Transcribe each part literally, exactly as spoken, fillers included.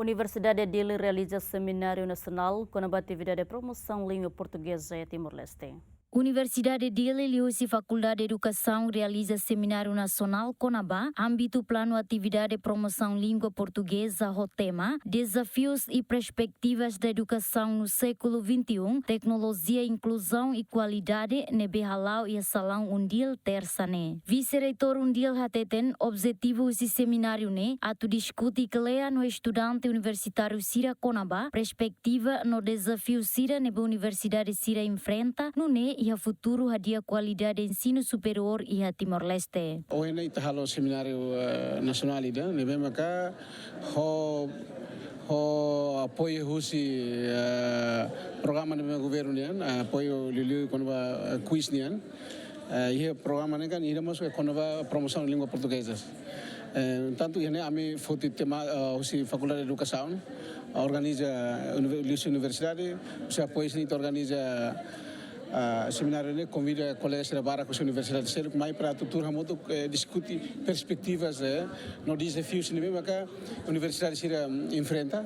Universidade Dili realiza semináriu nasionál kona-ba atividade promosaun língua portugeza iha Timor-Leste. Universidade Dili liuhusi Fakuldade Edukasaun realiza semináriu nasionál kona-ba ámbitu planu atividade promosaun língua portugeza ho tema Dezafius e Perspectivas da Educação no Século vinte e um, Tecnologia, Inclusão e Qualidade, ne'ebé hala'o iha salaun UNDIL, tersa ne'e. Vise-Reitór UNDIL hateten objetivu husi semináriu ne'e atu diskute kle'an ho estudante universitáriu sira kona-ba perspetiva no dezafiu sira ne'ebé universidade sira enfrenta, nune'e iha futuru hadi'a kualidade ensinu superiór iha Timor-Leste. Ohin ne'e ita halo semináriu, eh, nasionál ida, ne'ebé maka ho, ho apoiu husi, eh, programa ne'ebé governu nian, eh, apoiu liuliu kona-ba, eh, quiz nian. Eh, iha programa ne'e kan, ida mós kona-ba promosaun língua portugeza. Eh, tantu iha ne'e ami foti tema, eh, husi Fakuldade Edukasaun, organiza, univer-, liuhusi universidade, husi apoiu sira ita organiza, ah, semináriu ne'e, konvida kolega sira barak husi universidade seluk mai para atu tuur hamutuk, eh, diskute perspetivas, eh, no dezafius ne'ebé maka universidade sira, mm, enfrenta.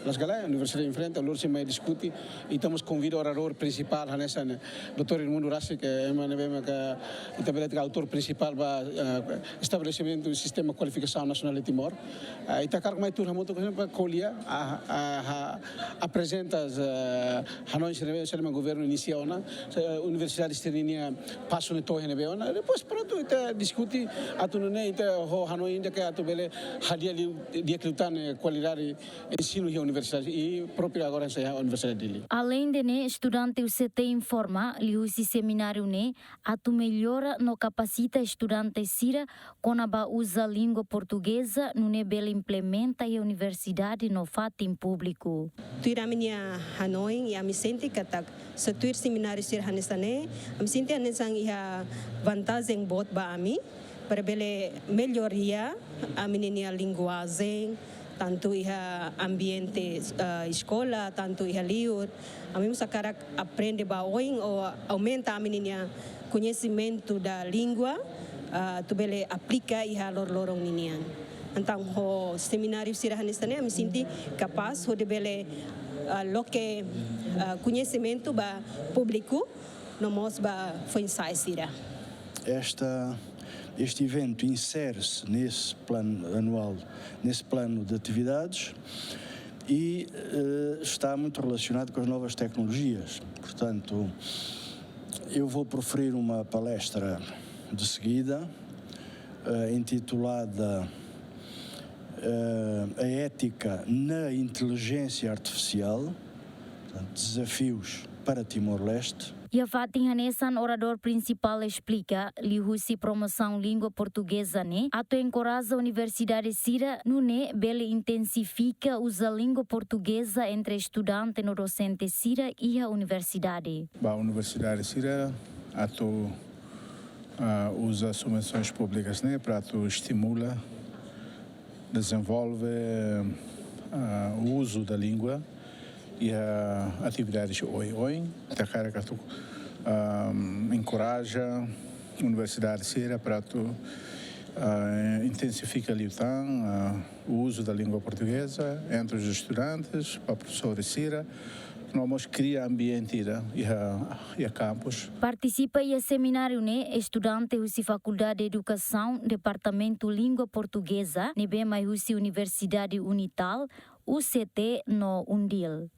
Las gala, universidade enfrenta, lori sira mai diskute. Ita mós konvida oradór prinsipál hanesan, eh, doutór Edmundo Rasik, eh, ema ne'ebé maka ita bele dehan autór prinsipál ba, eh, estabelesimentu sistema kualifikasaun nasionál de Timor. Eh, ita hakarak mai tuur hamutuk para ko'alia, a, a, a, aprezenta, eh, hanoin sira ne'ebé governu inisia ona, eh, universidade sira-nia pasu ne'e to'o iha ne'ebé ona. Depois prontu ita diskute atu nune'e ita ho hanoin ida ke atu bele hadi'a liu, di'ak liután, eh, kualidade ensinu iha universidade i própriu agora iha Universidade Dili. Aleinde ne'e, estudante UCT informa liuhusi semináriu ne'e atu mellora no kapasita estudante sira kona-ba uza língua portugeza nune'e bele implementa iha universidade no fatin públiku. Tuir ami-nia hanoin i ami sente katak se tuir semináriu sira hanesan ne'e, ami sente hanesan iha vantajen boot ba ami, para bele melloria ami-nia linguajen, tantu iha ambiente, eh, eskola, tantu iha liur. Ami mós hakarak aprende ba oin ou aumenta ami-nia koñesimentu da língua, ah, atu bele aplika iha loroloron ninian. Entaun ho semináriu sira hanesan ne'e, ami sente kapás hodi bele, ah, loke, ah, koñesimentu ba públiku, no mós ba foin-sa'e sira. Esta, este evento insere-se nesse plano anual, nesse plano de atividades e, eh, está muito relacionado com as novas tecnologias. Portanto, eu vou proferir uma palestra de seguida, eh, intitulada, eh, A Ética na Inteligência Artificial, portanto, Desafios para Timor-Leste. Iha fatin hanesan, oradór prinsipál esplika, liuhusi promosaun língua portugeza ne'e atu enkoraja universidade sira nune'e bele intensifika uza língua portugeza entre estudante no dosente sira iha universidade. Ba universidade sira atu, ah, uza subvensoens públikas ne'e para atu estimula, dezenvolve, ah, o uso da língua iha atividades oioin. Ita hakarak atu, ah, enkoraja universidade sira para atu, ah, intensifika liután, ah, o uso da língua portuguesa entre os estudantes, ba profesores sira, no mós kria ambiente ida iha, iha kampus. Partisipa iha semináriu ne'e estudante husi Fakuldade Edukasaun, Departamentu Língua Portugeza, ne'ebé mai husi Universidade UNITAL, UCT no UNDIL.